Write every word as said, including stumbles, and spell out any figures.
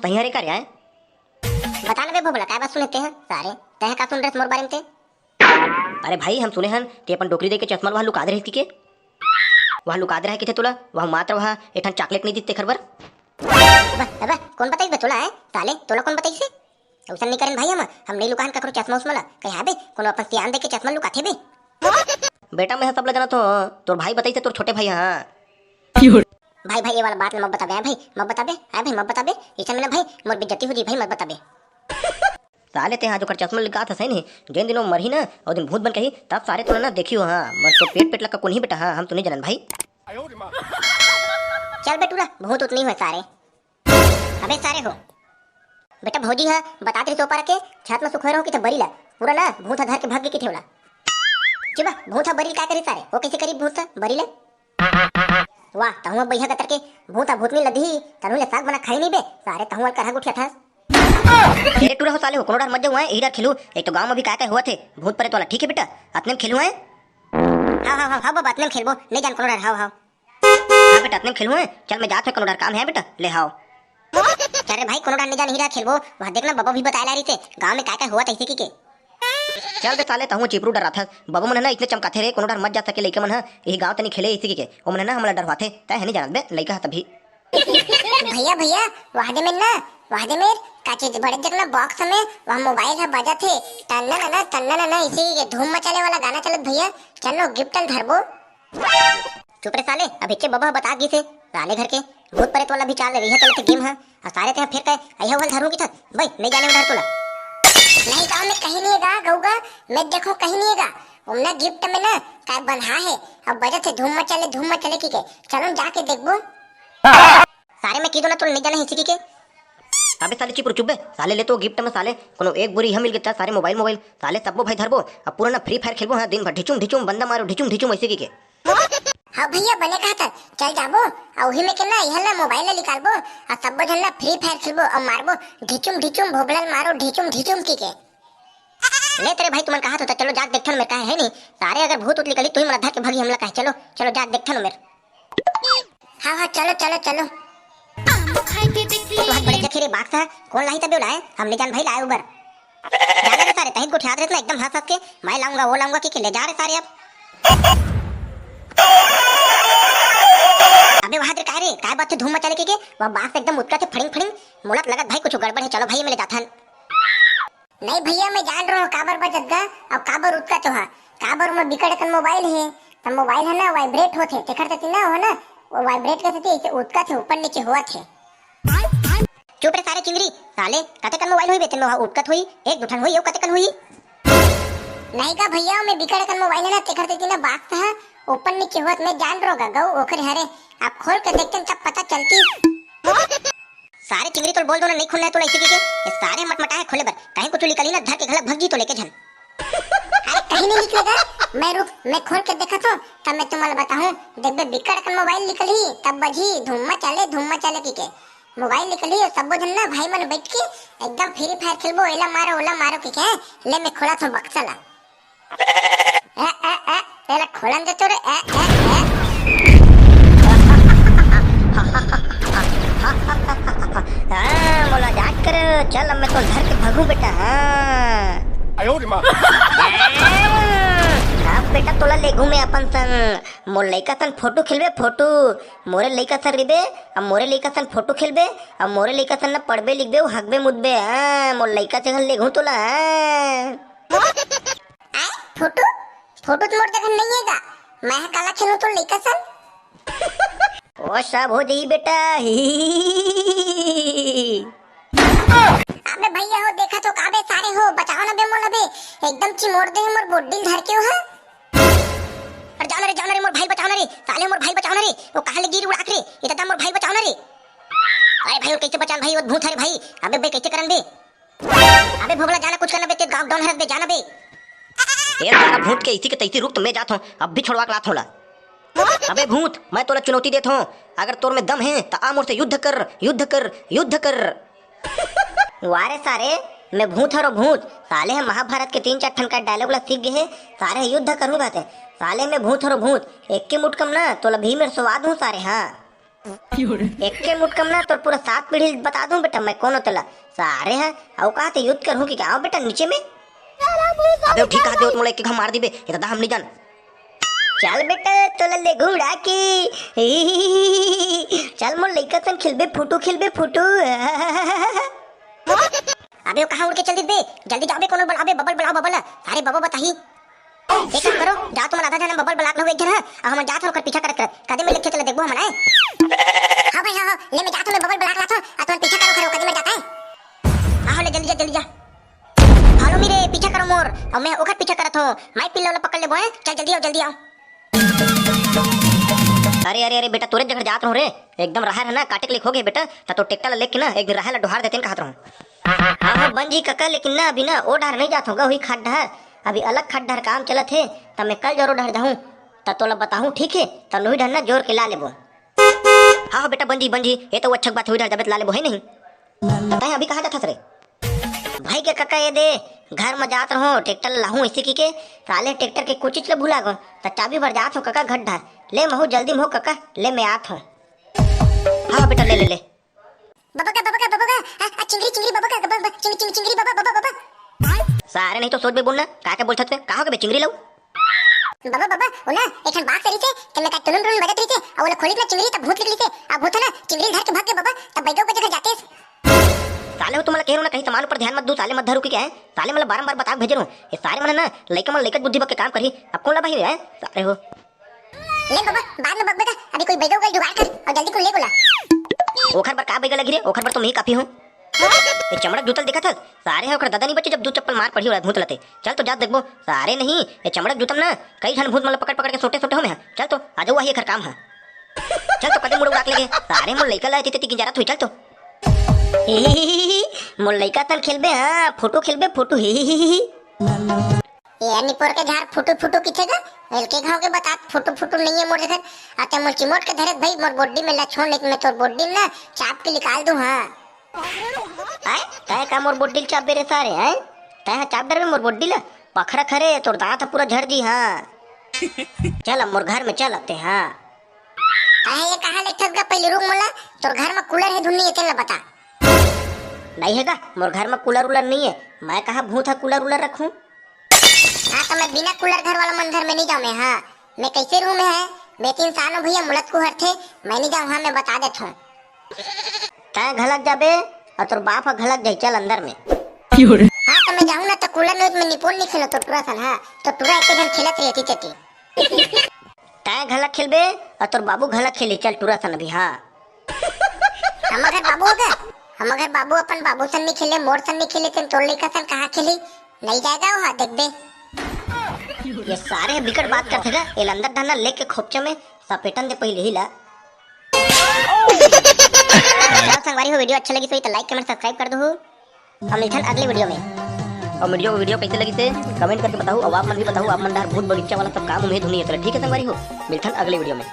तहीं हरे का रे आय? बता ना बे भोभला, काय बात सुने ते ह? सारे, तैं ह का सुन रहे मोर बारे में ते? अरे भाई, हम सुने हन कि अपन डोकरी दे के चश्मा ल वहाँ लुका दे रहिस कि के। वहाँ लुका दे रहे किथे तोला, वहाँ मात्र वहाँ एक ठन चॉकलेट नहीं दिस तेखर बर। अबे, अबे, कौन बताइस बे तोला, हैं? साले, तोला कौन बताइस हे? अइसन नहीं करेन भाई हम, हम नहीं लुकान ककरो चश्मा उश्मा ला। कहीं हाँ बे, कोनो अपन सियान दे के चश्मा लुकाथे बे? बेटा, मैं ह सब ला जानत हों, तोर भाई बताइस हे, तोर छोटे भाई ह। भाई, भाई, ये वाला बात ना मत बताबे, हैं भाई, मत बताबे, हैं भाई, मत बताबे। अइसन में ना भाई, मोर बेइज्जती हो जी भाई, मत बताबे। साले, तैं ह आज ओकर चश्मा लुकात हस नहीं, जेन दिन वो मरही ना, वो दिन भूत बन के आही, तब सारे तोला ना देखियो, हाँ, मर तो पेट पेट लगा कोन ही बेटा, हाँ, हम तो नहीं जानन भाई। चल बे टूरा, भूत उत नहीं होय सारे। अबे सारे हो, बेटा भौजी ह बतात रहिस ओ पारा के छत म सुखोय रहो कि त बरी ला, पूरा ना भूत ह धर के भाग गे किथे ओला। चिबा, भूत ह बरी ल काय करी सारे, वो कैसे करी भूत ह बरी ले? वाह, तहुआ बइहा गतर के भूत ह भूतनी लदही, तनु ले साग बना खाई नहीं बे, सारे तहुआ ल करहा गुठिया थस। ए टूरा हो साले हो, कोनो डर मत जाऊ, हैं, इही डर खेलू, एक तो गांव में भी काय काय होवत हे, भूत परे तोला, ठीक है बेटा, अतने में खेलू, हैं? हाव, हाव, हाव, हाव बाबा, अतने में खेलबो, नहीं जान कोनो डर, हाव, हाव। हाँ बेटा, अतने में खेलहूँ, चल मैं जात हूँ, कोनो डर काम है बेटा, ले हाव। अरे भाई, कोनो डर नहीं जान ही रहा, खेलबो। वहाँ देखना, बबा भी बताए ला रही थे, गाँव में काय काय होवत हे इसी की के। चल बे साले, तहूँ चिपरू डराथस, बबा मन ह ना इतने चमकाथे रे, कोनो डर मत जा सके लइका मन ह, यही गाँव तनी खेले इसी की के, ओ मन ह ना हमला डरवाथे, तय है नहीं जानत बे, लइका ह तभी। भैया, भैया, वहाँ दे में ना, वहाँ दे में, का चीज, बड़े देख ना बॉक्स में, वहाँ मोबाइल ह बजत हे, टन्ना नना, टन्ना नना, इसी के धूम मचाले वाला गाना चलत भैया, चलो गिफ्ट ल धरबो। चुप रे साले, अभी के बबा बता गिस हे, साले घर के भूत प्रेत वाला भी चाल रही है, चलत गेम है। और सारे ते फिर कहे, "अइहा वाला धरूं की थक, भाई, नहीं जाने में डर तोला।" नहीं गाँव में कहीं नहीं गा, गऊगा, मैं देखो कहीं नहीं गा। उमना गिफ्ट में ना, काय बन्हा है, अब बजत हे धूम मचाले, धूम मचाले की के, चलो जाके देखबो। सारे में की दो ना, तोला नहीं जाने हिचकी के। अबे साले चुप रे, चुप बे, साले ले तो गिफ्ट में साले, कोनो एक बोरी यह मिल गया, सारे मोबाइल, मोबाइल, साले सबो भाई धरबो, अब पूरा ना फ्री फायर खेलबो, हाँ, दिन भर ढिचुम, ढिचुम, बंदा मारो, ढिचुम, ढिचुम, ऐसे की के। हाँ भैया, बने कहा था, चल जाबो, आ उही में के ना, इहल ना मोबाइल ले निकालबो, आ सबो झन ना फ्री फायर खेलबो, आ मारबो, ढिचुम ढिचुम, भोभला ल मारो, ढिचुम ढिचुम की के। ले तेरे भाई, तुमन कहा तो, तो चलो जाके देखथन मेर, काहे है नहीं, सारे अगर भूत उत निकली, तू ही मन धर के भगी हमला काहे, चलो, चलो जाके देखथन मेर। हाँ, हाँ, चलो, चलो, चलो। आम खाए के देख ले। तू हाथ बड़े जखे रे बाक्स है, कौन लाही तबे लाए, हमने जान भाई लाए उबर। जाने रे सारे, तहीं गोठियात रहत ना एकदम हंस हंस के, "मैं लाऊंगा, वो लाऊंगा," की, की ले जा रे सारे अब। अबे वहां दे काय रे, काय बात थे धूम मचाले के, के? वह बाक्स एकदम उतका थे फड़िंग फड़िंग, मोला त लगत भाई कुछ गड़बड़ है, चलो भाई मैं ले जाथन। नहीं भैया, मैं जान रहो काबर बजत गा, अउ काबर उतका तो हा, काबर ओमा बिकट अकन मोबाइल हे, त मोबाइल हे ना वाइब्रेट होथे, तेखर सेती ना हो ना, वो वाइब्रेट के सेती ऐसे उतका थे, ऊपर नीचे होवत हे। चुप रे सारे चिंगरी, साले, कतेकन मोबाइल होई बे तेन मा उतकत होई, एक दू ठन होई, अउ कतेकन होई? नहीं गा भैया, मैं बिकट अकन मोबाइल हे ना, तेखर सेती ना बात ह ऊपर नीचे होत, मैं जान रो गा गऊ ओखरे हरे, आप खोल के देखते तब पता चलती। सारे चिंगरी तोल बोल दो ना, नहीं खोलना है तोला इसी के, के? ये सारे मटमटा है खोले बर, कहीं कुछ निकली ना धर के घला भग जी तो लेके झन। अरे कहीं नहीं निकलेगा, मैं रुक, मैं खोल के देखा तो, तब मैं तुम्हारा बताऊं, देख बे बिकट अकन मोबाइल निकली, तब बजी धुम्मा चले, धुम्मा चले की के। मोबाइल निकली और सबो झन ना भाई मन बैठ के एकदम फ्री फायर खेलबो, एला मारो, ओला मारो के कहे, ले मैं खोला थो बक्सा ला। ए, ए, ए, एला खोलन दे तो रे, ए, ए, ए। हाँ, मोला जाट कर, चल अब मैं तो धर के भगू बेटा, हाँ। आयो रे माँ। अब बेटा तोला लेगू मैं अपन संग, मोर लइका सन फोटो खेलबे, फोटो। मोरे लइका सन रिबे, अब मोरे लइका सन फोटो खेलबे, अब मोरे लइका सन न पढ़बे लिखबे, अउ हगबे मुतबे, हाँ, मोर लइका से घर लेगहूँ तोला, हाँ। आय, फोटो? फोटो तो मोर जगह नहीं है गा। मैं ह काला खेलूँ तोर लइका सन? ओ सब हो जाई बेटा, ही। अबे भैया हो, देखा तो काबे सारे हो, बचाओ ना बे मोला बे, एकदम चिमोड़ दे मोर बोड्डी ल धर के हो, हाँ? अरे जाओ ना रे, जाओ ना रे, मोर भाई बचाओ ना रे, साले मोर भाई बचाओ ना रे, वो कहाँ ले गिर उड़ाक रे, ये दादा मोर भाई बचाओ ना रे। अरे भाई, वो कैसे बचान भाई, वो भूत हरे भाई। अबे बे, कैसे करन बे? अबे भोभला, जाना कुछ करना बे, ते गाँव डॉन हरत बे, जाना बे। ए सारा भूत के इसी के तैसी रुक, तो मैं जात हूँ, अब भी छोड़वा के लात हूँ ला। अबे भूत, मैं तोला चुनौती देत हूँ, अगर तोर में दम है, तो आ मोर से युद्ध कर, युद्ध कर, युद्ध कर। वाह रे सारे, मैं भूत हरो भूत। साले ह महाभारत के तीन चार ठन का डायलॉग ला सीख गे हे। सारे ह युद्ध करूँ कहते। साले मैं भूत हरो भूत। एक के मुटकम ना तोला भीम मेर सोवा दूँ सारे, हाँ। एके मुटकम ना तोर पूरा सात पीढ़ी बता दूं बेटा मैं कोन हों तेला। सारे हैं, अउ कहा ते युद्ध करहूं कि क्या? आओ बेटा नीचे में। अबे ठीक कहा दे, मोला एक एक मार दिबे, ये दादा हम नहीं जान। चल बेटा, तोला लेगहूं उड़ा के। चल मोर लइका संग खेलबे, फुटू खेलबे, फुटू। अबे वो कहाँ उड़ के चल दिस बे? जल्दी जाओ बे, कोनो बलाबे, बबल बलाओ, बबल। सारे बबल बताही। एक काम करो, जाओ तुमन आधा झन बबल बला के लाओ एक झन, हाँ, अउ हमन जात हन ओकर पीछा करत करत। कदे में लेके चले देखबो हमन, आए। हाँ भाई, हाँ, हाँ, ले मैं जात हूँ, मैं बबल बला के लात हूँ, आ तुमन पीछा करो, करो, कदे में जाता है। हाँ, ले जल्दी जा, जल्दी जा। Follow me रे, पीछा करो मोर, अउ मैं ओकर पीछा करत हूँ, मैं पिल्ला वाला पकड़ लेबो, हैं? चल जल्दी आओ, जल्दी आओ। अरे, अरे, अरे बेटा, तोरे जगह जात रहूं रे, एकदम राहर है ना, काटे के लिए हो गए बेटा, त तो ट्रैक्टर ला लेके ना, एक दिन राहर ला डोहार देते न कहत रहूं। हाँ, हाँ, बन जी कका, लेकिन ना अभी ना ओ डहर नहीं जात होगा, वही खाट डहर, अभी अलग खाट डहर काम चलत हे, त मैं कल जरूर डहर जाहूं, त तोला बताहूं, ठीक है, त नोही डहर ना जोर के ला लेबो। हाँ, हाँ बेटा, बन जी, बन जी, ये तो अच्छा बात हुई डहर जबे त ला लेबो है नहीं। तैं अभी कहाँ जात हस रे? भाई के कका ये दे, घर म जात रहूं, ट्रैक्टर लाहूं इसी की के, साले ट्रैक्टर के कुचिच ले भुला गो, त चाबी बर जात हूं कका घर डहर, ले महू जल्दी महू कका, ले मैं आत हूं। हाँ बेटा, ले, ले, ले। बबा का, बबा का, बबा का, आ, आ, चिंगरी, चिंगरी, बबा का, बबा, बबा, चिंग-, चिंग-, चिंगरी, बबा, बबा, बबा। सारे नहीं तो सोच बे बोलना, का के बोलथस बे, का हो गे बे चिंगरी लऊ? बबा, बबा, वो ना, एक ठन बाक्स रहिसे, ते में का टुनुन टुनुन बजत रहिसे, अउ ओला खोलिस ना चिंगरी, त भूत निकलिसे, अब भूत है ना, चिंगरी धर के भाग गे बबा, तब बैगो के जगह जाते। साले हो, तुम्हारा कह रहा हूँ ना, कहीं सामान ऊपर ध्यान मत दू, साले मत धरू, क्या है? साले मन ला बारंबार बता के भेज रहा हूँ, ये सारे मन ना, लइका मन लइका बुद्धि बक के काम करही, अब कौन ला भाई है, साले हो। ले बबा, बाद में बकबे त, अभी कोई बैगा उगा जुगाड़ कर अउ जल्दी कुन ले गोला। ओखर बर का बैगा लगही रे? ओखर बर तो मैं ही काफी हूँ। ये चमड़क जूता ल देखत हस? सारे हे ओखर ददा नहीं बचे जब दू चप्पल मार पड़ही ओला भूत लते। चल तो जात देखबो। सारे नहीं, ये चमड़क जूता म ना कई झन भूत मन ल पकड़ पकड़ के सोटे सोटे हो मैं ह। चल तो, आ जाऊ, आही एखर काम ह। चल तो कदे मुड़ उड़ा के लेगे। सारे मोर लइका ल एती तेती गिंजारत होई, चल तो। मोर लइका तन खेलबे, हाँ, फोटो खेलबे, फोटो, ही, ही, ही, ही। ये निपोर के झार फुटू फुटू किथे गा? एलके घाव के बतात फुटू फुटू नहीं है मोर जगह। आते मोर चिमोट के धरे भाई, मोर बोड्डी में ला छोड़, नहीं तो मैं तोर बोड्डी में ना चाप के निकाल दूं, हाँ। आय, तय का मोर बोड्डी ल चाप बेरे सारे, हैं? तय हा चाप डरबे मोर बोड्डी ला? पखरा खरे, तोर दांत ह पूरा झड़ जी, हाँ। चल अब मोर घर में चल आते, हाँ। तय ये कहाँ लेथस गा? पहले रुक मोला, तोर घर में कूलर है धुन नहीं है, तेला बता। नहीं है गा, मोर घर में कूलर उलर नहीं है। मैं कहाँ भूत हा कूलर उलर रखूं? हाँ, तो मैं बिना कूलर घर वाला मन घर में नहीं जाऊँ मैं, हाँ। मैं कैसे रहूँ मैं, है? मैं तो इंसान हूँ भैया, मुलत को हरथे, मैं नहीं जाऊँ, हाँ, मैं बता देत हूँ। तैं घलक जाबे, अउ तोर बाप ह घलक जाही, चल अंदर में। हाँ, तो मैं जाहूँ ना, तो कूलर नहीं, मैं निपोन नहीं खेलो, तो टूरा सन, हाँ। तो टूरा एक जन खेलत रही थी चटी। तैं घलक खेलबे, अउ तोर बाबू घलक खेली, चल टूरा सन अभी, हाँ। हमर घर बाबू हो गा? हमर घर बाबू अपन बाबू सन नहीं खेले, मोर सन नहीं खेले, तेन तोर लइका सन कहाँ खेली? नहीं जाएगा वो, हाँ, देख दे। ये सारे बिकट बात करथे गा, एला अंदर डालना लेके खोपचा में सपेटन दे पहिले ही ला। चलो संगवारी हो, video अच्छा लगी तो like, comment, subscribe कर दो हो। अउ मिलथन अगले video में। अउ video, video कैसे लगिसे comment करके बताओ, अउ आप मन भी बताओ, आप मन डहर भूत बगीचा वाला सब काम उम्मीद होनी है। चलो ठीक है संगवारी हो, मिलथन अगले video में।